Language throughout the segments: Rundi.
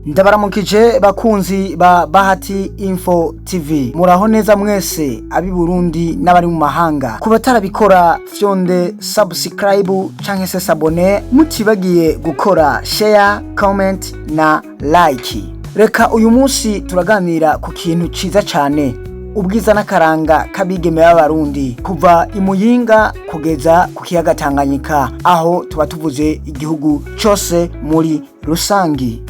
Ndabaramukije bakunzi ba Bahati Info TV, muraho neza mwese abi Burundi n'abari mu mahanga. Ku batarabikora, fyonde subscribe canke se s'abonner, mutibagiye gukora share, comment na like. Reka uyu munsi turaganira ku kintu ciza cane, ubwiza n'akaranga k'abigeme b'Abarundi kuva imuyinga kugeza ku kiyaga Tanganyika, aho tuba tuvuze igihugu cose muri rusangi.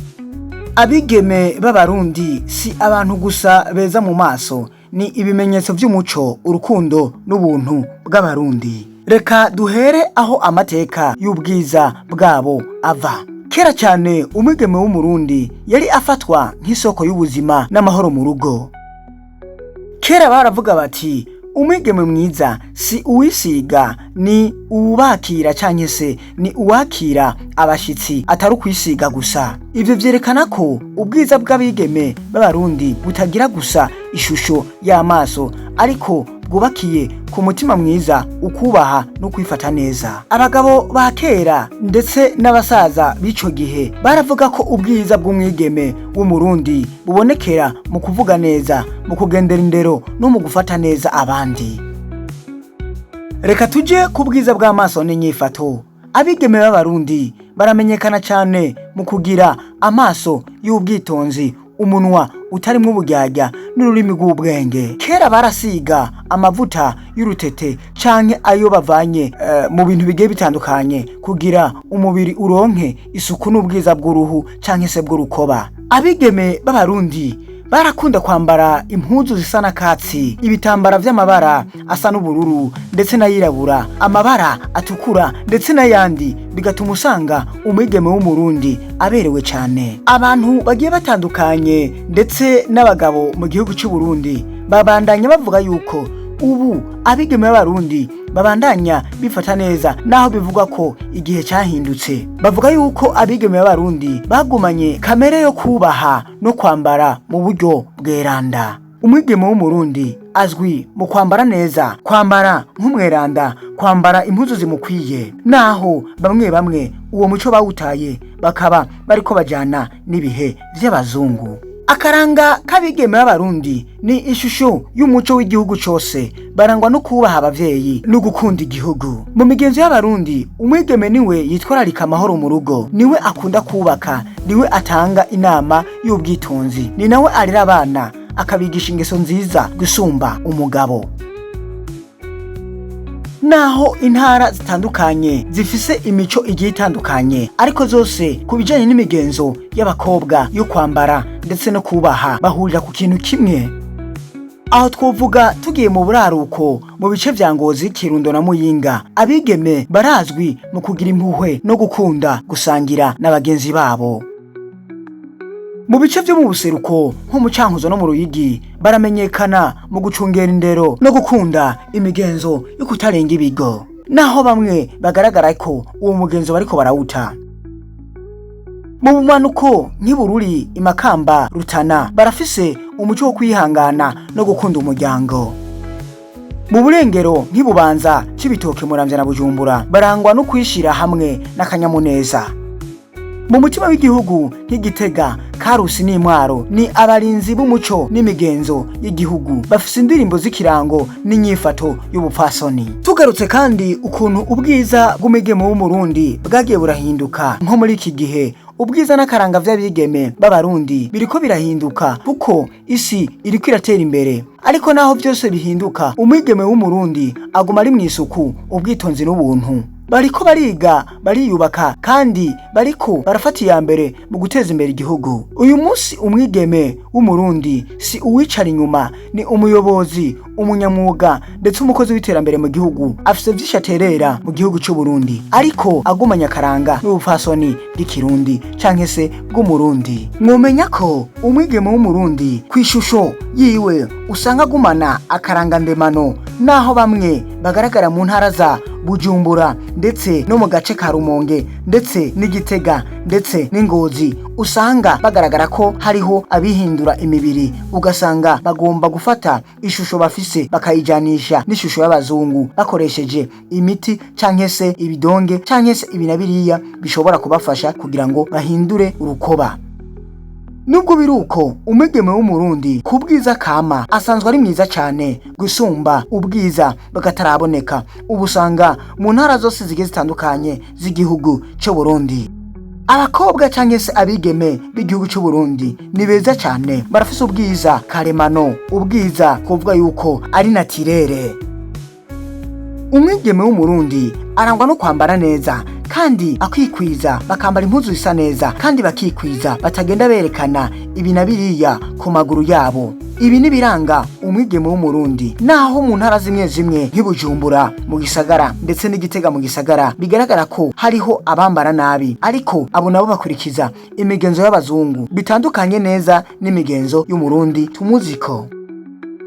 Abigeme b'Abarundi si abantu gusa beza mu maso, ni ibimenyetso vy'umuco, urukundo n'ubuntu bw'Abarundi. Reka duhere aho amateka y'ubwiza bwabo ava. Kera cyane, umwigeme w'Umurundi yari afatwa nk'isoko y'ubuzima n'amahoro mu rugo. Kera baravuga bati: "Umwigeme mwiza si uwisiga, ni uwubakira canke se ni uwakira abashitsi, atari ukwisiga gusa." Ivyo vyerekana ko ubwiza bw'abigeme b'Abarundi butagira gusa ishusho y'amaso, ariko bwubakiye ku mutima mwiza, ukubaha no kwifata neza. Abagabo ba kera ndetse n'abasaza b'ico gihe baravuga ko ubwiza bw'umwigeme w'Umurundi bubonekera mu kuvuga neza, mu kugendera indero no mu gufata neza abandi. Reka tuje ku bwiza bw'amaso n'inyifato. Abigeme b'Abarundi baramenyekana cyane mu kugira amaso y'ubwitonzi, umunwa utarimwo uburyarya n'ururimi rw'ubwenge. Kera barasiga amavuta y'urutete canke ayo bavanye mu bintu bigiye bitandukanye kugira umubiri uronke isuku n'ubwiza bw'uruhu canke se bw'urukoba. Abigeme b'Abarundi barakunda kwambara impuzu zisa n'akatsi, ibitambara vy'amabara asa n'ubururu ndetse n'ayirabura, amabara atukura ndetse n'ayandi, bigatuma usanga umwigeme w'Umurundi aberewe cane. Abantu bagiye batandukanye ndetse n'abagabo mu gihugu c'u Burundi babandanya bavuga yuko ubu abigeme b'Abarundi babandanya bifata neza, naho bivugwa ko igihe cyahindutse. Bavuga yuko abigeme b'Abarundi bagumanye kamere yo kubaha no kwambara mu buryo bweranda. Umwigeme w'Umurundi azwi mu kwambara neza, kwambara nk'umweranda, kwambara impuzu zimukwiye, naho bamwe bamwe uwo muco bawutaye, bakaba bariko bajana n'ibihe vy'abazungu. Akaranga k'abigeme b'Abarundi ni ishusho y'umuco w'igihugu cose. Barangwa no kubaha abavyeyi no gukunda igihugu. Mu migenzo y'Abarundi, umwigeme niwe yitwararika amahoro mu rugo, niwe akunda kubaka, niwe atanga inama y'ubwitonzi, ni nawe arera abana akabigisha ingeso nziza gusumba umugabo. Naho intara zitandukanye zifise imico igiye itandukanye, ariko zose ku bijanye n'imigenzo y'abakobwa yo kwambara ndetse no kubaha bahurira ku kintu kimwe. Aho twovuga tugiye mu buraruko, mu bice vya Ngozi, Kirundo na Muyinga, abigeme barazwi mu kugira impuhwe no gukunda gusangira na bagenzi babo. Mu bice vyo mu buseruko, nko mu Cankuzo no mu Ruyigi, baramenyekana mu gucungera indero no gukunda imigenzo yo kutarenga ibigo, naho bamwe bagaragara ko uwo mugenzo bariko barawuta. Mu bumanuko, nk'ibururi, Imakamba, Rutana, barafise umuco wo kwihangana no gukunda umuryango. Mu burengero, nk'ibubanza, Cibitoke, Muramvya na Bujumbura, barangwa no kwishira hamwe n'akanyamuneza. Mu mutima w'igihugu, nk'Igitega, Karusi n'Imwaro, ni abarinzi b'umuco n'imigenzo y'igihugu. Bafise indirimbo z'ikirango n'inyifato y'ubupfasoni. Tugarutse kandi ukuntu ubwiza bw'umwigeme w'Umurundi bwagiye burahinduka, nko muri iki gihe ubwiza n'akaranga vy'abigeme b'Abarundi biriko birahinduka kuko isi iriko iratera imbere. Ariko naho vyose bihinduka, umwigeme w'Umurundi aguma ari mw'isuku, ubwitonzi n'ubuntu. Bariko bariga, bariyubaka kandi bariko barafata iya mbere mu guteza imbere igihugu. Uyu munsi umwigeme w'Umurundi si uwicara inyuma, ni umuyobozi, umunyamwuga ndetse umukozi w'iterambere mu gihugu. Afise vyinshi aterera mu gihugu c'u Burundi, ariko agumanye akaranga n'ubupfasoni bw'ikirundi canke se bw'Umurundi. Mwomenya ko umwigeme w'Umurundi kw'ishusho yiwe usanga agumana akaranga ndemano, naho bamwe bagaragara mu ntara za Bujumbura ndetse no mu gace ka Rumonge ndetse n'Igitega ndetse n'Ingozi, usanga bagaragara ko hariho abihindura imibiri, ugasanga bagomba gufata ishusho bafise bakayijanisha n'ishusho y'abazungu, bakoresheje imiti canke se ibidonge canke se ibi na biriya bishobora kubafasha kugira ngo bahindure urukoba. Nubwo biruko, umwigeme w'Umurundi ku bwiza kama asanzwe ari mwiza cyane gusumba ubwiza bw'akataraboneka, ubu usanga mu ntara zose zigiye zitandukanye z'igihugu cy'u Burundi. Abakobwa cyangwa se abigeme b'igihugu cy'u Burundi ni beza cyane, barafise ubwiza karemano, ubwiza kuvuga yuko ari naturel. Umwigeme w'Umurundi arangwa no kwambara neza kandi akikwiza, bakambara impuzu zisa neza kandi bakikwiza, batagenda berekana ibi na biriya ku maguru yabo. Ibi ni biranga umwigeme w'Umurundi. Naho mu ntara zimwe zimwe nk'iBujumbura mu gisagara ndetse n'Igitega mu gisagara bigaragara ko hariho abambara nabi, ariko abo nabo bakurikiza imigenzo y'abazungu bitandukanye neza n'imigenzo y'Umurundi tumuziko.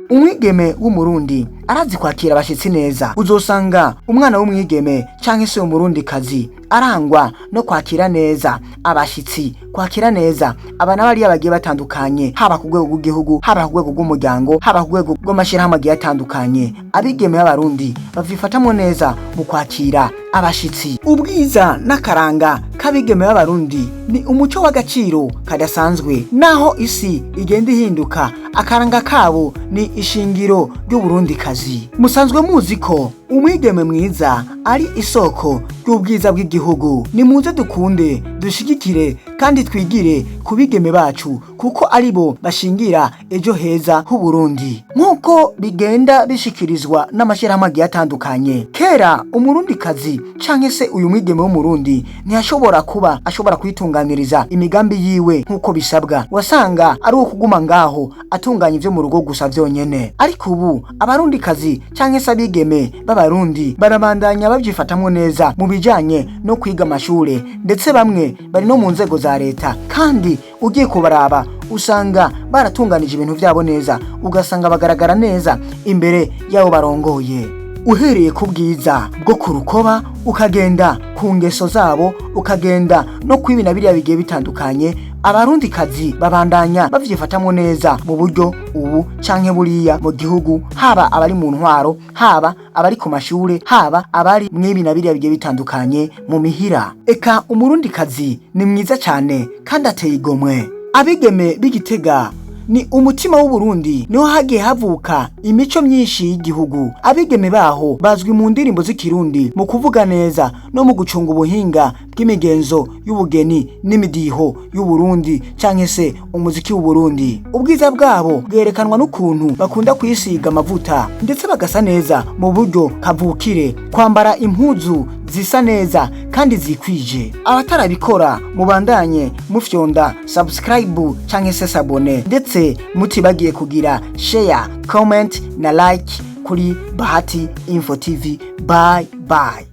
Umwigeme w'Umurundi arazi kwakira abashitsi neza. Uzosanga umwana w'umwigeme canke se Umurundi kazi arangwa no kwakira neza abashitsi, kwakira neza abana bariya bagiye batandukanye, haba ku rwego rw'igihugu, haba ku rwego rw'umuryango, haba ku rwego rw'amashirahamwe agiye atandukanye. Abigeme b'Abarundi bavyifatamwo neza mu kwakira abashitsi. Ubwiza n'akaranga k'abigeme b'Abarundi ni umuco w'agaciro kadasanzwe. Naho isi igenda ihinduka, akaranga kabo ni ishingiro ry'Uburundikazi. Musanzwe muzi ko umwigeme mwiza ari isoko ry'ubwiza bw'igihugu. Nimuze dukunde, dushigikire kandi twigire ku bigeme bacu, kuko aribo bashingira ejo heza h'Uburundi, nk'uko bigenda bishikirizwa n'amashyirahamwe agiye atandukanye. Kera Umurundikazi canke se uyu mwigeme w'Umurundi ntiyashobora kuba ashobora kwitunganiriza imigambi yiwe nk'uko bisabwa, wasanga ari uwo kuguma ngaho atunganya ivyo mu rugo gusa vyonyene. Ariko ubu Abarundikazi canke se abigeme b'Abarundi barabandanya babyifatamwo neza mu bijanye no kwiga amashure, ndetse bamwe bari no mu nzego za leta, kandi ugiye kubaraba usanga baratunganije ibintu vyabo neza, ugasanga bagaragara neza imbere y'abo barongoye. Uhereye ku bwiza bwo ku rukoba, ukagenda ku ngeso zabo, ukagenda no kwibi na biriya bigiye bitandukanye, Abarundikazi babandanya bavyifatamwo neza mu buryo ubu canke buriya mu gihugu, haba abari mu ntwaro, haba abari ku mashure, haba abari mwibi na biriya bigiye bitandukanye mu mihira. Eka Umurundikazi ni mwiza cane kandi ateye igomwe. Abigeme b'Igitega ni umutima w'Uburundi, niho hagiye havuka imico myinshi y'igihugu. Abigeme baho bazwi mu ndirimbo z'Ikirundi, mu kuvuga neza no mu gucunga ubuhinga bw'imigenzo y'ubugeni n'imidiho y'Uburundi canke se umuziki w'Uburundi. Ubwiza bwabo bwerekanwa n'ukuntu bakunda kwisiga amavuta ndetse bagasa neza mu buryo kavukire, kwambara impuzu zisa neza kandi zikwije. Abatarabikora mubandanye mufyonda subscribe canke se s'abonner, ndetse mutibagiye kugira share, comment na like kuri Bahati Info TV. Bye bye.